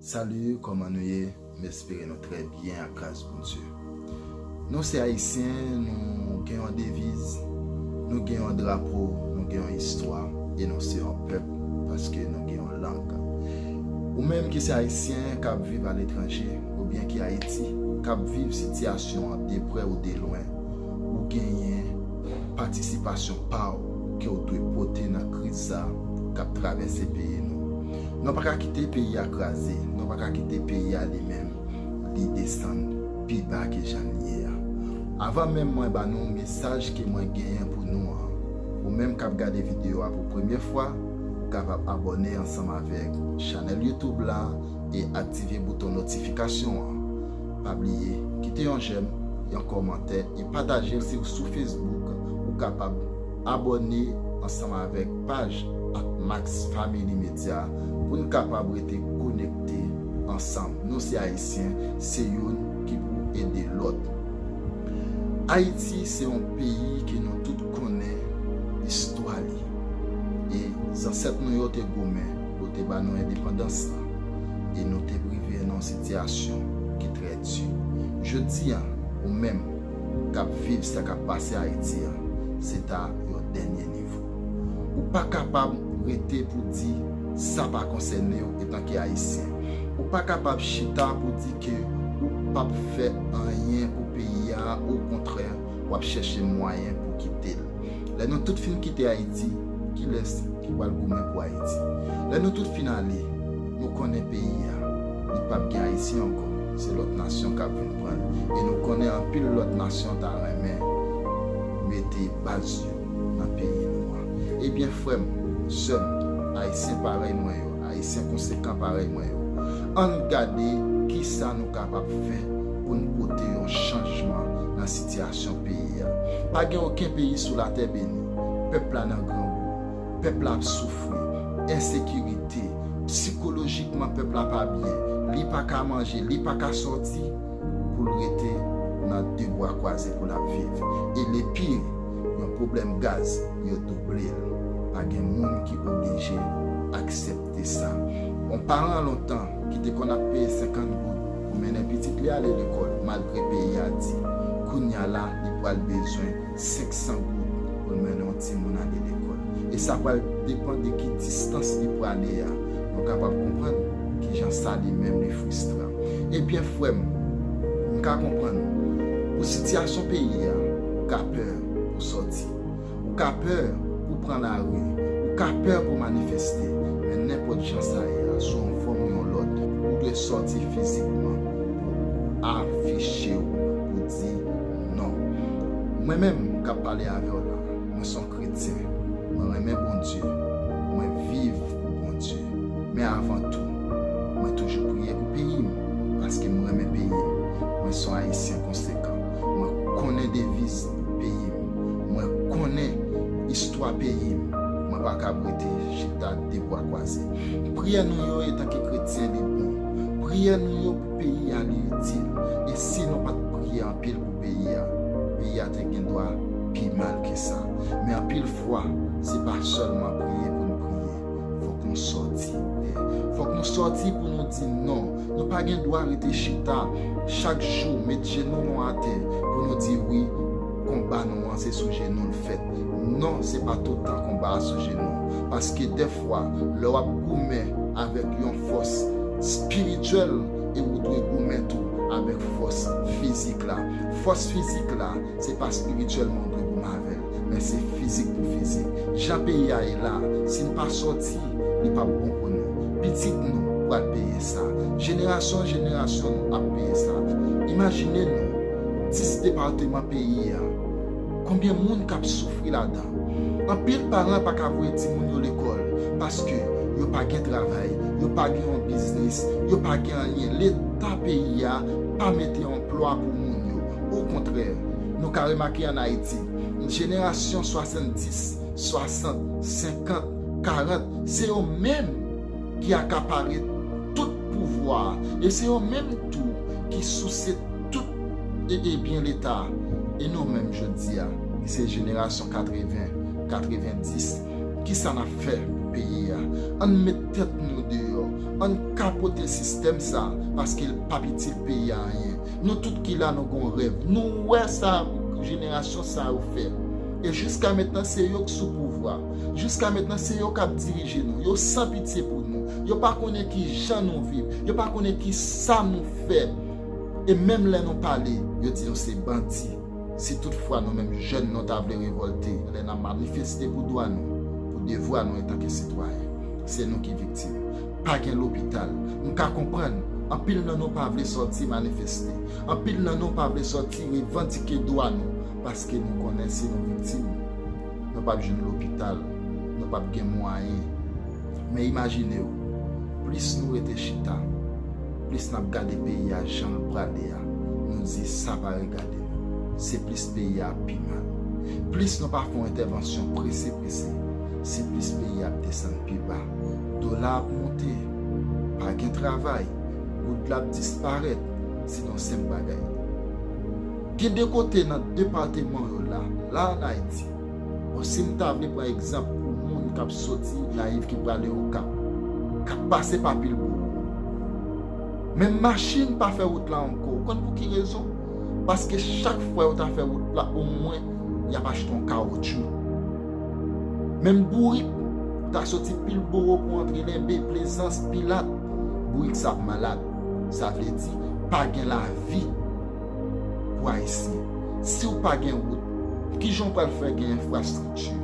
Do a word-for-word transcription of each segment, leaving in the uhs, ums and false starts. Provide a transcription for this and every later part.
Salut, kòman nou ye? M espere nou trè byen ak gras Bondye. Nou se Ayisyen, nou gen yon deviz, nou gen yon drapo, nou gen yon istwa, e nou se yon pèp paske nou gen yon lang. Ou menm ki se Ayisyen k ap viv aletranje, oubyen ki Ayiti, k ap viv sitiyasyon an de prè ou de lwen, ou genyen patisipasyon pa w ke w dwe pote nan kriz sa k ap travèse peyi nou. Nou pa ka kite peyi a kraze, nou pa ka kite peyi a li menm li desann pi ba ke jan l ye a. Avan menm mwen ba nou mesaj ke mwen genyen pou nou an, ou menm k ap gade videyo a pou premye fwa, ou kapab abòne ansanm avèk chanèl YouTube la e aktive bouton notifikasyon an. Pa bliye, kite yon jèm, yon kòmantè e pataje l si w sou Facebook, ou kapab abòne ansanm avèk paj Atmax Family Media pou n kapab rete konekte ansanm. Nou se Ayisyen, se youn ki pou ede lòt. Ayiti se yon peyi ke nou tout konnen istwa li. E zansèt nou yo te goumen pou te ba nou endepandans lan. E nou te rive nan yon sitiyasyon ki trè di. Jodi a, ou menm k ap viv sa k ap pase Ayiti an, se ta yon dènye nivo. Ou pa kapab rete pou di sa pa konsène w etanke Ayisyen. Ou pa kapab chita pou di ke ou p ap fè anyen pou peyi a, okontrè, w ap chèche mwayen pou kite l. Lè nou tout fin kite Ayiti, kilès ki pral goumen pou Ayiti? Lè nou tout fin ale, nou konnen peyi a, li p ap gen Ayisyen ankò. Se lòt nasyon k ap vin pran l. E nou konnen anpil lòt nasyon ta renmen mete baz yo nan peyi nou an. Ebyen, frè m, sè m, Ayisyen parèy mwen yo, Ayisyen konsekan parèy mwen yo, ann gade kisa nou kapab fè pou n pote yon chanjman nan sitiyasyon peyi a. Pa gen okenn peyi sou latè beni. Pèp la nan grangou. Pèp la ap soufri. Ensekirite. Sikolojikman, pèp la pa byen. Li pa ka manje, li pa ka sòti pou l rete nan de bra kwaze pou l ap viv. E le pire, yon pwoblèm gaz, yo double l. Pa gen moun ki oblije aksepte sa. Yon paran lontan ki te konn ap peye senkant goud pou mennen pitit li ale lekòl, malgre peyi a di, kounye a la, li pral bezwen senk san goud pou l mennen yon timoun ale lekòl. E sa pral depann de ki distans li prale a. Nou kapab konprann kijan sa li menm li fristran. Ebyen, frè m, m ka konprann ou. Pou sitiyasyon peyi a, ou ka pè pou sòti. Ou ka pè pou pran lari. Ou ka pè pou manifeste. Men nenpòt jan sa ye a, sou yon fòm ou yon lòt, ou dwe sòti fizikman pou afiche w, pou di non. Mwen menm k ap pale avè w la, mwen se yon kretyen. Mwen renmen Bondye. Mwen viv pou Bondye. Men avan tou, mwen toujou priye pou peyi m, paske m renmen peyi m. Mwen se yon Ayisyen konsekan. Mwen konnen deviz peyi m. Mwen konnen istwa peyi m. Mwen pa kab rete chita de bra kwaze. Priyè nou yo, etanke kretyen, li bon. Priyè nou yo pou peyi a, li itil. E si nou pa t priye anpil pou peyi a, peyi a te gen dwa pi mal ke sa. Men anpil fwa, se pa sèlman priye pou n priye. Fòk nou sòti. Fòk nou sòti pou nou di non. Nou pa gen dwa rete chita chak jou, met jenou nou atè pou nou di wi, konba nou an se sou jenou l fèt. Non, se pa tout tan konba a sou jenou. Paske dèfwa, lè w ap goumen avèk yon fòs espirityèl e ou dwe goumen tou avèk fòs fizik la. Fòs fizik la, se pa espirityèlman ou dwe goumen avè l, men se fizik pou fizik. Jan peyi a ye la, si n pa sòti, li p ap bon pou nou. Pitit nou pral peye sa. Jenerasyon an jenerasyon nou ap peye sa. Imajine nou, dis depatman peyi a, konbyen moun k ap soufri ladan? Anpil paran pa ka voye timoun yo lekòl paske yo pa gen travay, yo pa gen yon biznis, yo pa gen anyen. Leta peyi a pa mete anplwa pou moun yo. Okontrè, nou ka remake ann Ayiti, jenerasyon swasanndis, swasant, senkant, karant, se yo menm ki akapare tout pouvwa a. E se yo menm tou ki souse tout e, e byen Leta a. E nou menm jodi a, ki se jenerasyon katreven, katrevendis, kisa n ap fè pou peyi a? Ann met tèt nou deyò, Ann kapote sistèm sa, paske l p ap itil peyi a anyen. Nou tout ki la, nou gon rèv. Nou wè sa jenerasyon sa yo fè. E jiska mentnan, se yo k sou pouvwa. Jiska mentnan, se yo k ap dirije nou. Yo san pitye pou nou. Yo pa konnen ki jan nou viv. Yo pa konnen ki sa nou fè. E menm lè nou pale, yo di nou se bandi. Si toutfwa nou menm jèn nou ta vle revòlte, lè n ap manifeste pou dwa nou, pou devwa nou antanke sitwayen, se nou ki viktim. Pa gen lopital. M ka konprann, anpil nan nou pa vle sòti manifeste. Anpil nan nou pa vle sòti revandike dwa nou, paske nou konnen si nou viktim, nou p ap jwenn lopital, nou p ap gen mwayen. Men imajine w, plis nou rete chita, plis n ap gade peyi a jan l prale a, nou di sa pa regade nou. Se plis peyi a ap pi mal. Plis nou pa fè yon entèvansyon prese prese, se plis peyi a ap desann pi ba. Dola ap monte, pa gen travay, goud la ap disparèt, se yon senp bagay. Gen de kote nan depatman yo la, la ann Ayiti, bon, si m ta vle pran egzanp pou moun k ap soti Nayiv ki prale Okap, k ap pase pa Pilbowo. Menm machin pa fè wout la ankò. Ou konn pou ki rezon? Paske chak fwa yo ta fè wout la, omwen y ap achte yon kawotchou. Menm bourik, ou ta soti Pilbowo pou antre Lenbe, Plezans, Pilat, bourik sa ap malad. Sa vle di, pa gen lavi pou Ayisyen. Si w pa gen wout, kijan w pral fè gen enfrastrikti?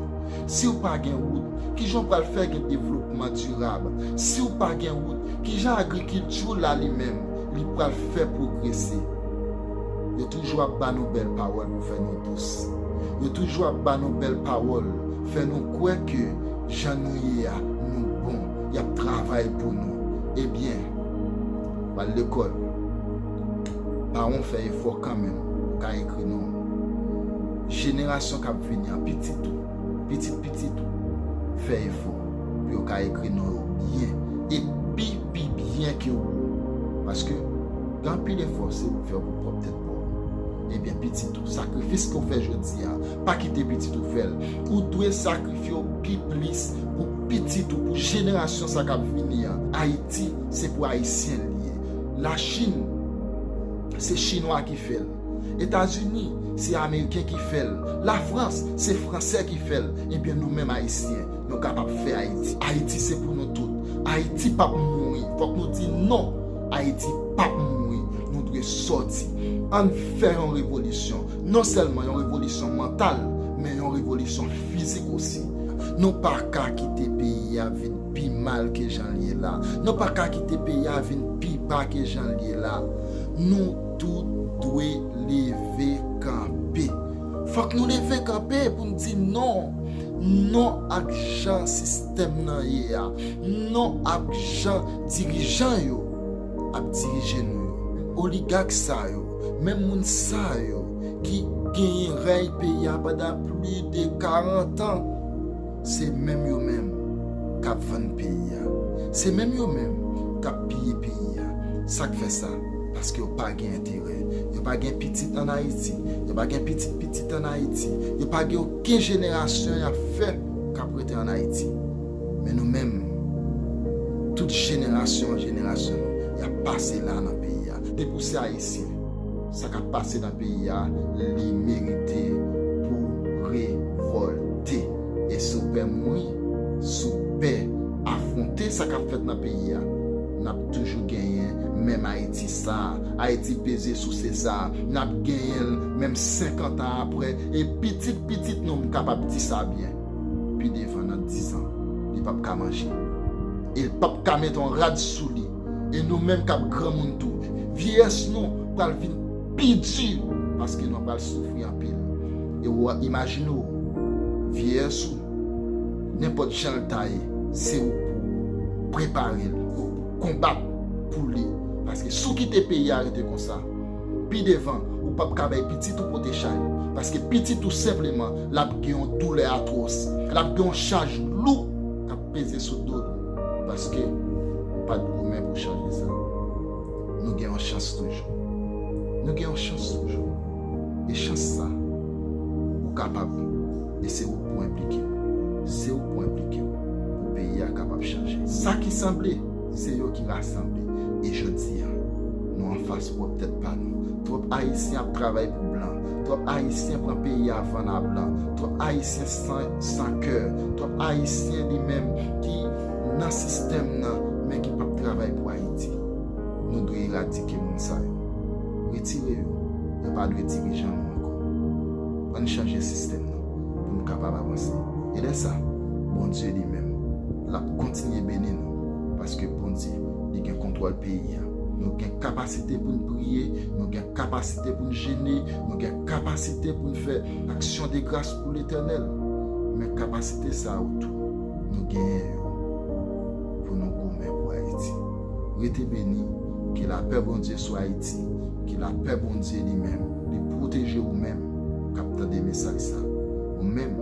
Si w pa gen wout, kijan w pral fè gen devlopman dirab? Si w pa gen wout, kijan agrikilti w la li menm, li pral fè pwogrese? Yo toujou ap ba nou bèl pawòl pou fè nou dous. Yo toujou ap ba nou bèl pawòl, fè nou kwè ke jan nou ye a, nou bon, y ap travay pou nou. Ebyen, w al lekòl. Pawon fè efò kanmenm, ou ka ekri non w. Jenerasyon k ap vini an, pitit ou, pitit pitit ou, fè efò pou yo ka ekri non yo byen, e pi, pi byen ke ou. Paske gen anpil efò se ou k fè pou pwòp tèt pa w. Ebyen, pitit ou, sakrifis ke w fè jodi a, pa kite pitit ou fè l. Ou dwe sakrifye w pi plis pou pitit ou, pou jenerasyon sa k ap vini an. Ayiti, se pou Ayisyen l ye. Lachin, se Chinwa ki fè l. Etazini, se Ameriken ki fè l. Lafrans, se Fransè ki fè l. Ebyen, nou menm Ayisyen, nou kapab fè Ayiti. Ayiti, se pou nou tout. Ayiti p ap mouri. Fòk nou di non. Ayiti p ap mouri. Nou dwe sòti. Ann fè yon revolisyon. Non sèlman yon revolisyon mantal, men yon revolisyon fizik osi. Nou pa ka kite peyi a vin pi mal ke jan l ye la. Nou pa ka kite peyi a vin pi ba ke jan l ye la. Nou tout dwe leve kanpe. Fòk nou leve kanpe pou n di non. Non ak jan sistèm nan ye a. Non ak jan dirijan yo ap dirije nou yo. Oligak sa yo, menm moun sa yo ki genyen rèy peyi a pandan plis de karant an, se menm yo menm k ap vann peyi a. Se menm yo menm k ap piye peyi a. Sa k fè sa? Paske yo pa gen enterè. Yo pa gen pitit ann Ayiti. Yo pa gen pitit pitit ann Ayiti. Yo pa gen okenn jenerasyon y ap fè k ap rete ann Ayiti. Men nou menm, tout jenerasyon an jenerasyon nou, y ap pase la nan peyi a. Depi w se Ayisyen, sa k ap pase nan peyi a, li merite pou revòlte. E si w pè mouri, si w pè afwonte sa k ap fèt nan peyi a, n ap toujou genyen menm Ayiti sa a. Ayiti peze souse sa a. N ap genyen l menm senkant an apre. E pitit pitit nou, m kapab di sa byen, pi devan nan diz an, li p ap ka manje. E l p ap ka mete yon rad sou li. E nou menm k ap granmoun tou, vyeyès nou pral vin pi di, paske nou pral soufri anpil. E w imajine w, vyeyès ou, nenpòt jan l ta ye, se ou pou prepare l, ou pou konbat pou li. Paske si w kite peyi a rete konsa, pi devan, ou p ap ka bay pitit ou pote chay. Paske pitit ou senpleman, l ap gen yon doulè atwòs. L ap gen yon chaj lou k ap peze sou do l. Paske ou pa t goumen pou chanje sa. Nou gen yon chans toujou. Nou gen yon chans toujou. E chans sa, ou kapab. E se ou k pou enplike w. Se ou k pou enplike w pou peyi a kapab chanje. Sa ki sanble, Se yo ki rasanble. E jodi a, nou anfas pwòp tèt pa nou. Twòp Ayisyen ap travay pou blan. Twòp Ayisyen pran peyi a vann a blan. Twòp Ayisyen san, san kè. Twòp Ayisyen li menm ki nan sistèm nan, men ki p ap travay pou Ayiti. Nou dwe eradike moun sa yo. Retire yo. Yo pa dwe dirijan nou ankò. Ann chanje sistèm nan pou nou kapab avanse. E lè sa, Bondye li menm, l ap kontinye beni nou. Paske Bondye, li gen kontwòl peyi a. Nou gen kapasite pou n priye, nou gen kapasite pou n jene, nou gen kapasite pou n fè aksyon de gras pou Letènèl. Men kapasite sa yo tou, nou genyen yo pou nou goumen pou Ayiti. Rete beni, ke lapè Bondye sou Ayiti, ke lapè Bondye li menm, li pwoteje ou menm k ap tande mesaj sa. Ou menm,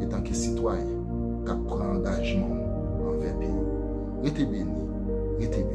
etanke sitwayen k ap pran angajman w anvè peyi w. Rete beni, rete